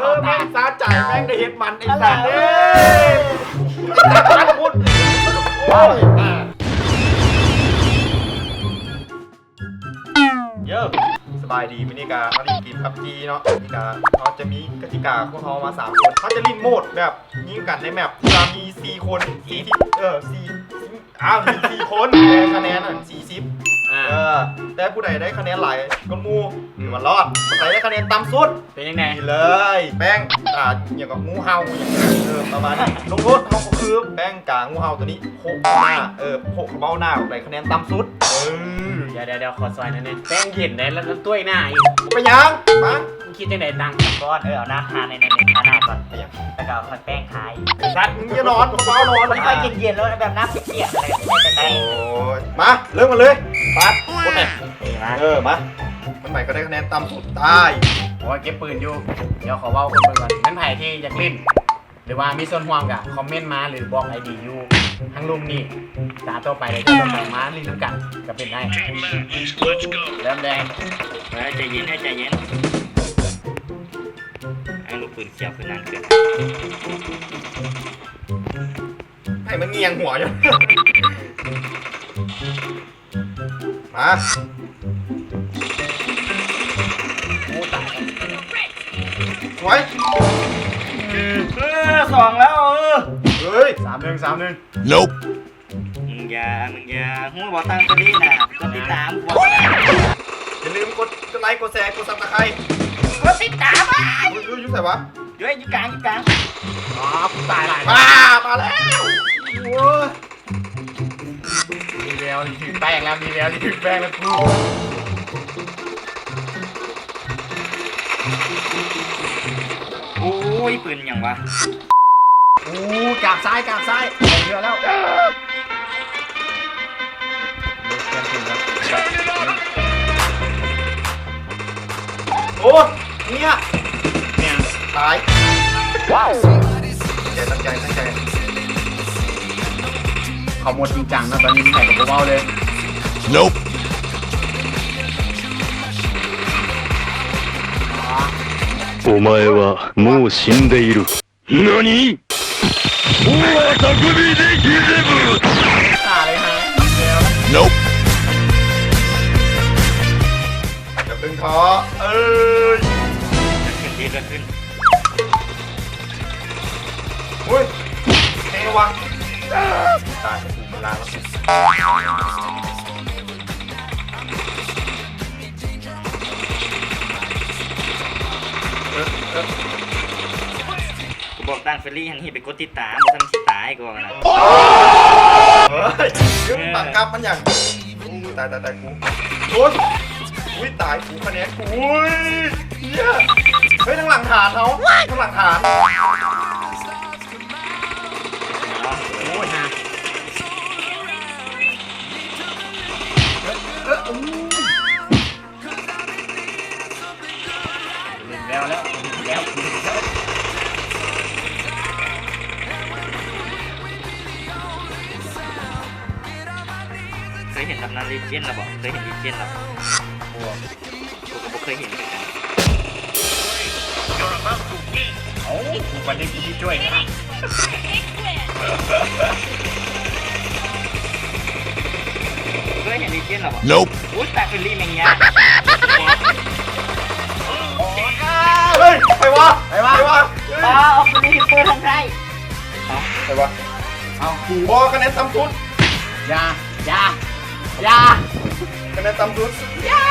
ເອີ ແມ່ງສະໃຈ ແມ່ງໄດ້ເຮັດມັນ ໄອ້ສັດເອີຍ ໄອ້ສັດ ໂອ້ຍ ໂຢ ສະບາຍດີ ມື້ນີ້ກະມາຫຼິ້ນເກມ PUBG ເນາະ ກະເຮົາຈະມີກະຕິກາຂອງເຮົາມາສາມຄົນ ເຮົາຈະຫຼິ້ນໂໝດແບບຍິງກັນໃນແມັບ ທີ່ວ່າມີສີ່ຄົນ ສີ່ ເອີ ສີ່ ອ້າວ ມີສີ່ຄົນ ແຕ່ຄະແນນຫັ້ນສີ່ສິບ ອ່າ ເອີ ແຕ່ຜູ້ໃດໄດ້ຄະແນນຫຼາຍກວ່າໝູ່ ອືມ ຖືວ່າລອດ ຜູ້ໃດໄດ້ຄະແນນຕ່ຳສຸດ ເປັນຈັ່ງໃດ? ນີ້ເລີຍ ແປ້ງ ອ່າ ຫຍັງກໍ ງູເຫົ່າ ຫຍັງ ເອີ ປະມານນີ້ ລົງໂທດເຮົາກໍຄືແປ້ງກາງງູເຫົ່າຕົວນີ້ ໂຄກເບົາໜ້າ ເອີ ໂຄກເບົາໜ້າ ໃດຄະແນນຕ່ຳສຸດ ເອີ ດຽວໆ ຂໍຊ່ອຍໜ້ອຍໜຶ່ງ ແປ້ງເຢັນໄດ໋ ແລ້ວຕ້ວຍໜ້າອີກ ເປັນຫຍັງ? ມາ ມຶງຄິດຈັ່ງໃດ? ຕັ້ງກ່ອນ ເອີ ເອົາໜ້າທາໃນ ໃນ ໃນ ທາໜ້າກ່ອນ ເປັນຫຍັງ? ແລ້ວກໍຄ່ອຍແປ້ງທາອີກ ໄອ້ສັດ ມຶງຢ່ານອນ ເບົາໆນອນ ມັນຄ່ອຍເຢັນໆ ແລ້ວແບບນ້ຳເປຍກໆ ເລີຍ ໄດ້ ໂອ້ຍ ມາ ເລີ່ມກັນເລີຍ ປັດ ກົດແມ່ ນີ້ມາ ເອີ ມາ ມັນໃຜກໍໄດ້ຄະແນນຕ່ຳສຸດ ຕາຍ ໂອ້ຍ ເກັບປືນຢູ່ ດຽວຂໍເວົ້າກັບເບິ່ງກ່ອນ ແມ່ນໃຜທີ່ຢາກຫຼິ້ນ ຫຼືວ່າມີສ່ວນຮ່ວມກະຄອມເມັນມາ ຫຼືບອກໄອດີຢູ່ທາງລຸ່ມນີ້ ຕາຕໍ່ໄປ ແລ້ວເຈົ້າກໍມາຫຼິ້ນນຳກັນກະເປັນໄດ້ ເລີ່ມແດງ ເອີ ໃຈເຢັນ ໃຈເຢັນ ໃຫ້ລູກປືນຂຽວຂຶ້ນນານເກີນ ໃຫ້ມັນງຽງຫົວຢູ່ ມາ ໂອ້ ຕາຍ ສວຍ ເອີ ສອງແລ້ວ ເອີ ເອີຍ ສາມໜຶ່ງ ສາມໜຶ່ງ ໂນບ ມຶງຢ່າ ມຶງຢ່າ ຮູ້ບໍ່ ຕັ້ງສະຕິນະ ກົດຕິດຕາມພວກນະ ຢ່າລືມກົດໄລ ກົດແຊ ກົດຊັບສະໄຄ ກົດຕິດຕາມ ເອີຍ ຢູ່ໃສວະ? ເຮີ້ຍ ຢູ່ກາງ ຢູ່ກາງ ອໍ ຕາຍຫຼາຍ ອ້າ ມາແລ້ວ ໂອ້ຍ ມີແວວຊິຖືກແປ້ງແລ້ວ ມີແວວຊິຖືກແປ້ງແລ້ວກູ ໂອ້ຍ ປືນຫຍັງວະ? ໂອ້ ກາບຊ້າຍ ກາບຊ້າຍ ໄດ້ເທື່ອແລ້ວ ໂອ້ຍ ເນຍ ແມ່ນ ຕາຍ ວ້າວ ຕັ້ງໃຈ ຕັ້ງໃຈ ຕັ້ງໃຈ ເຂົາໂໝດຈິງຈັງນະ ຕອນນີ້ໃຜກໍບໍ່ເວົ້າເລີຍ ໂນບ お前はもう死んでいる。 何？ ໂອ້ ອາດຕະກຸບິເດຄິເດບຸ ຕາຍຫາແລ້ວ ໂນບ ຢ່າເພິ່ງທໍ້ ເອີຍ ເກີດຂຶ້ນ ເກີດຂຶ້ນ ໂອ້ຍ ແຮງລະວັງ ຕາຍ ເວລາແລ້ວ ເອີ ເອີ ກູບອກຕັ້ງເຟຣຣີຫັ້ນ ໃຫ້ໄປກົດຕິດຕາມ ບໍ່ທັນຊິຕາຍ ກູວ່ານະ ເຮີ້ຍ ມຶງບັງຄັບມັນຫຍັງ? ໂອ້ຍ ຕາຍ ຕາຍ ຕາຍ ກູ ໂອ້ຍ ອຸ້ຍ ຕາຍ ກູ ຄະແນນ ໂອ້ຍ ເຮີ້ຍ ເຮີ້ຍ ທາງຫຼັງຖານເຮົາ ທາງຫຼັງຖານ ໂອ້ຍ ຫາ ເອີ ເອີ ໂອ້ຍ ແລ້ວ ແລ້ວ ແລ້ວ ເຄີຍເຫັນຕຳນານເລເຈນແລ້ວບໍ່? ເຄີຍເຫັນເລເຈນແລ້ວບໍ່? ບໍ່ ກູກໍບໍ່ເຄີຍເຫັນຄືກັນ. ເອົ້າ ກູປານນີ້ກູຊິຊ່ວຍນະ. ເຄີຍເຫັນເລເຈນແລ້ວບໍ່? ໂອ້ຍ ຕາຍເປັນລີແມງຍາ. ເຮີ້ຍ ໃຜວະ? ໃຜວະ? ໃຜວະ? ເຮີ້ຍ ເອົາເປັນລີເປີດທາງໃຕ້. ເອົ້າ ໃຜວະ? ເອົ້າ ກູບໍ່ ຄະແນນຕ່ຳສຸດ. ຢ່າ ຢ່າ ຢ່າ ຄະແນນຕ່ຳສຸດ. ຢ່າ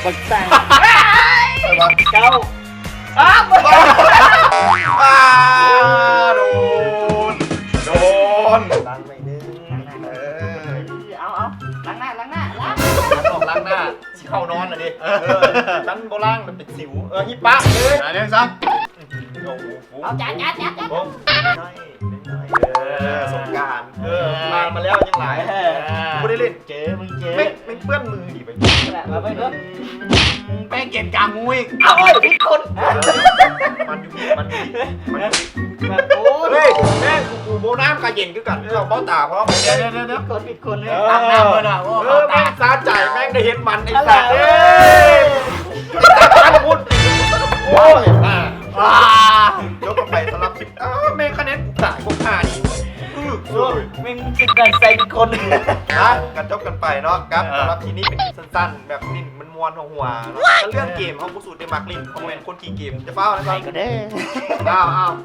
ບັກສັງ. ໃຜວະ? ເກົ້າ. ອ້າວ ອ້າ ໂດນ ໂດນ ລ້າງໄວ້ເດີ. ເອີ ເອົາ ເອົາ ລ້າງໜ້າ ລ້າງໜ້າ ລ້າງ ລ້າງອອກ ລ້າງໜ້າ ຊິເຂົ້ານອນລະເດ. ເອີ ຄັນບໍ່ລ້າງລະເປັນສິວ. ເອີ ຮີບປະເລີຍ ໜຶ່ງ ສອງ ໂອ້ໂຫ ເອົາ ຈັດ ຈັດ ຈັດ ຈັດ. ເອີ ສົງການ ເອີ ຜ່ານມາແລ້ວຍັງຫຼາຍ. ເອີ ບໍ່ໄດ້ຫຼິ້ນ ເຈີ ມຶງເຈີ ແມ່ງ ແມ່ງເປື້ອນມືດີໄປ. ແປງເຢັນກາງງູອີກ. ເອົາ ເອີຍ ຜິດຄົນ. ມັນຢູ່ ມັນຢູ່ ມັນຢູ່. ໂອ້ຍ ເຮີ້ຍ ແມ່ງ ກູ ກູບໍ່ນ້ຳກະເຢັນຄືກັນ. ເອົາເບົາຕາພ້ອມ. ດຽວ ດຽວ ດຽວ ຜິດຄົນ ຜິດຄົນເລີຍ. ເອີ ຕາມນ້ຳເພິ່ນອະ. ໂອ້ ໂອ້ ແມ່ງສາໃຈ ແມ່ງໄດ້ເຫັນມັນ ໄອ້ສັດເອີຍ. ໂອ້ຍ ອ່າ ອ່າ ຊິດນັ້ນໃສ່ຄົນ ນະ ກໍຈົບກັນໄປເນາະ ກັບ ເອີ ສຳລັບທີ່ນີ້ເປັນຄລິບສັ້ນໆ ແບບຫຼິ້ນມ່ວນໆ ຫົວໆ ເນາະ ເລື່ອງເກມເຮົາບໍ່ສູ້ແຕ່ມັກຫຼິ້ນ ເຮົາແມ່ນຄົນຂີ້ເກມ ຈະຟ້າວນະ ໃຫ້ກໍໄດ້ ອ້າວ